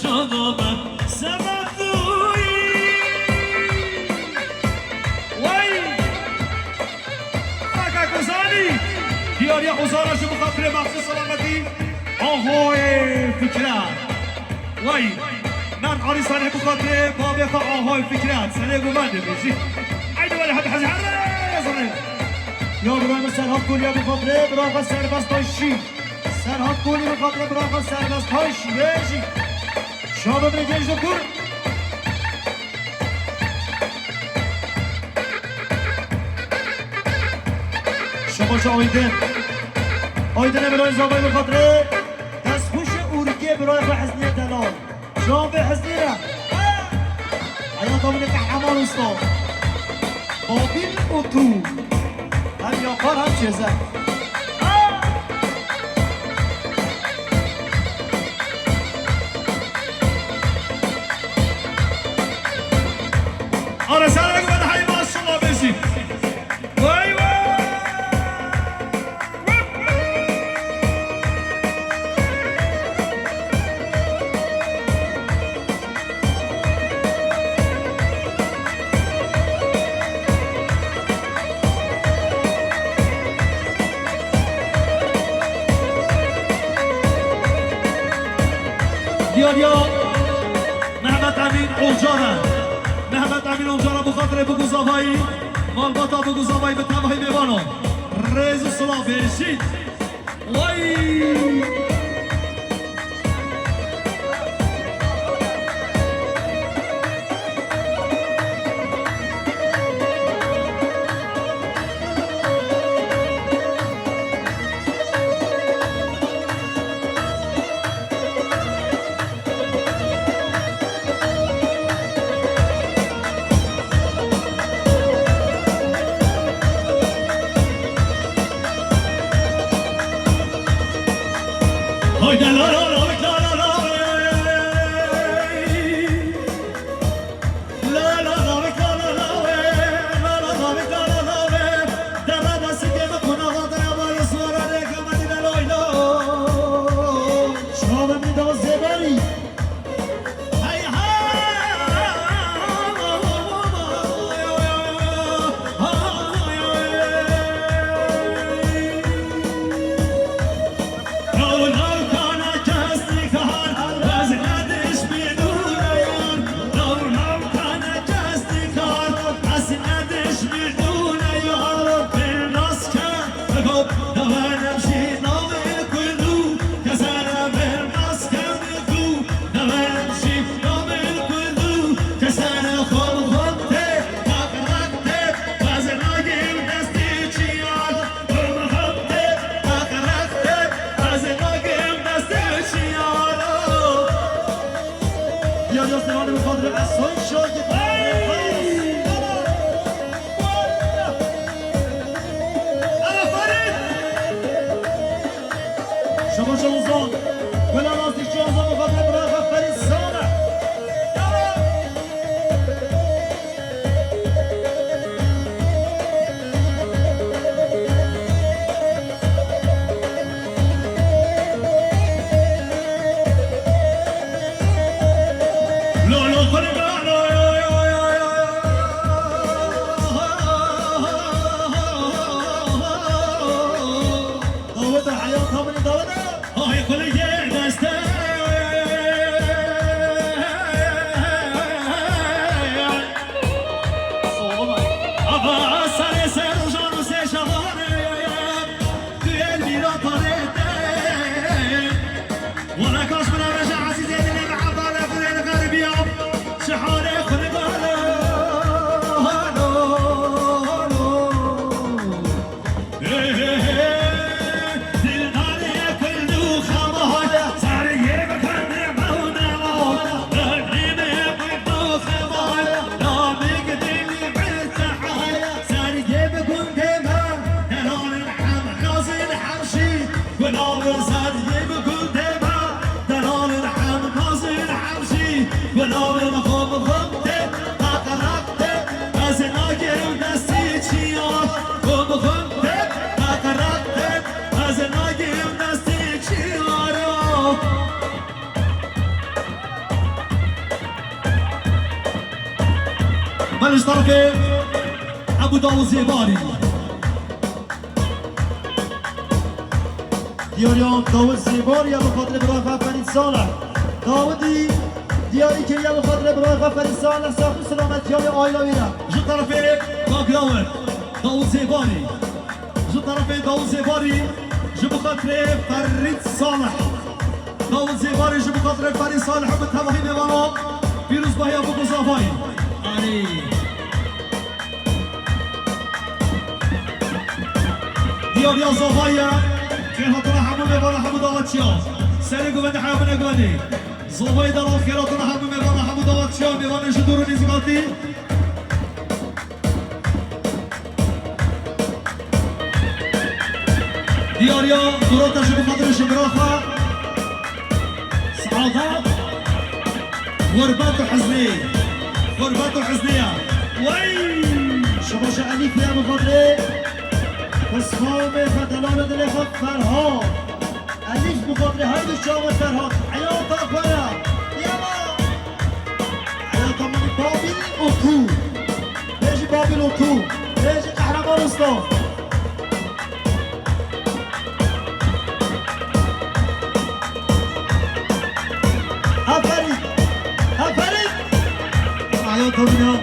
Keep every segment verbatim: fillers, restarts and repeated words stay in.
Şadame semetûyî. Wey! Kaka Kozanî! Diyariya Ozana ji bo xatirê baxçê selametî Ahoyê Fikret. Wey! Merd Arîsanê bi xatirê babê xwe Ahoyê Fikret. Serê ku me dibêjî. Haydi wele hadi hadi hadi zirê. Ya bira min Serhat Kolya bi xatirê bira xwe Serbest Taşî. Serhat Kolî bi xatirê bira xwe Serbest Taşî. Wê jî. Şabe bire genç de kur. Şabaş Aydin. Aydin Emre Zavay bi xatirê. Destxweşê Urgê birayê xwe Hizniye Delal. Şabe Hizniye. Heyata min e Kahraman Usta. Babil û tu. Hem yapar hem çezer. Ara serek ben hay maşallah bêjî. Vay vay. Diya diya Mehmet Emîn Olcara. Mehmet Emîn Olcara bi xatirê Biguzavayî, malbata Biguzavayî bi tevahî mêvano. Rêz û silav bêjît. Way! Şabaş Ozan. Gula lastikçi Ozan, bu kadar bırak, aferin sana. Dawete heyat hamilî dawete. Ay xuliyê destê. Ava sarê ser rojan û sê şavan. Tu el mîra parê te. Wala kaş min e veja ezîzê dilê min Evdalê xulê li xeribî ya. Şiharê xulê galo. Halo, halo. Ji terefê Ebû Dawûd Zêbarî. Diyariya Dawûd Zêbarî ya bi xatirê birayê xwe Ferîd Salih. Dawûdî diyarî kiriye bi xatirê birayê xwe Ferîd Salih, sax û selamet ya wê aîla wî re. Ji terefê Kak Dawûd, Dawûd Zêbarî. Ji terefê Dawûd Zêbarî ji bi xatirê Ferîd Salih. Dawûd Zêbarî ji bi xatirê Ferîd Salih bi tevahî mêvana pîrozbahiya Bûk û Zavayî. Erê. Diyariya Zavayî ye. Xêrhatina hemû mêvana, hemû davetçiya. Serê guvendê heya bine guvendê. Zavayî delal, xêrhatina hemû mêvana, hemû davetçiya, mêvanê ji dûr û nêzîkatî. Diyariya Durata ji bo xatirê ji bira xwe. Saada. Xurbet û hiznê. Xurbet û hiznê ye. Wey! Şima ji Elîf ya bi xatirê. Pismamê xwe, delalê dilê xwe Ferhat. Elîf bi xatirê her du çavê Ferhat. Heyata xwe ya. Yema. Heyata min Babil û tu. Bêjî Babil û tu. Bêjî Qehreman Usta. Aferîn. Aferîn. Heyata min ya.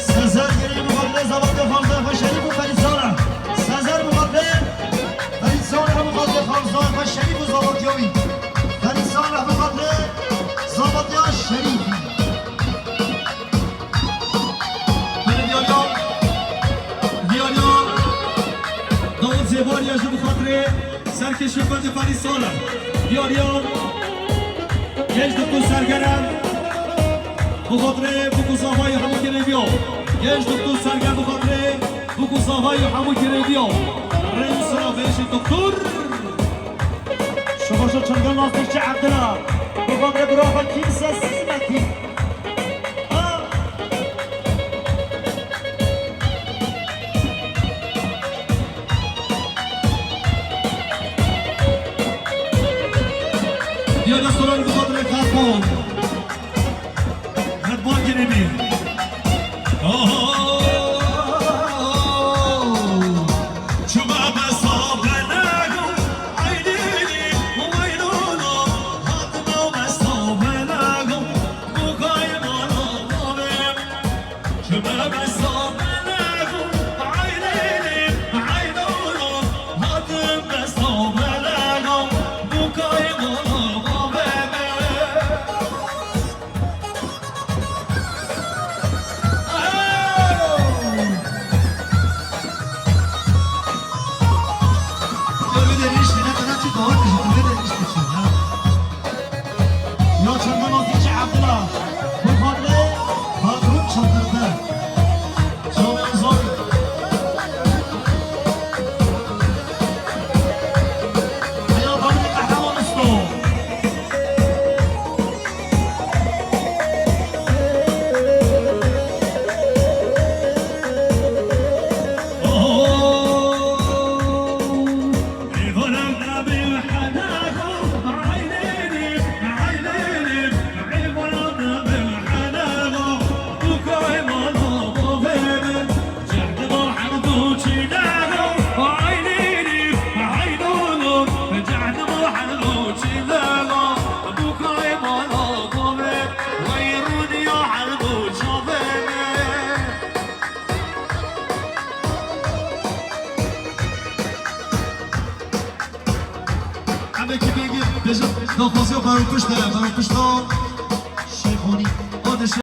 Sezer girê muxatirê Zavatê Xalzay xwe Şerîf û Ferîd Salih. Sezer muxatirê Ferîd Salih muxatirê Xalzay xwe Şerîf û Zavatya wî. Ferîd Salih muxatirê Zavatya Şerîfî. Hene diyariya, diyariya Dawud Zêbariya ji muxatirê Serkê şirketê Ferîd Salih. Diyariya genç doktor Serger e. Bi xatirê Bûk û Zavayî hemû girêdiya. Genç doktor Serger bi xatirê Bûk û Zavayî hemû girêdiya. Rê û sira bêjî doktor. Şubaşa Çengelnaz Bekçi Ebdila. Bi xatirê bira xwe kî sessiz me kî. Ha! Diya restoran bi xatirê Xetban. Xetban kirî bî. Oh, çima besa belego, eynî, weynolo, hatino besa belego, bu kaymana, Ya çanda nasıl ki Abdullah. Bu fadle patron çıldırdı. Çok uzun. Hayatımın kahraman usta. Em ekîpê bêjin daxwaziya beropişt e, beropişta Şêxonî.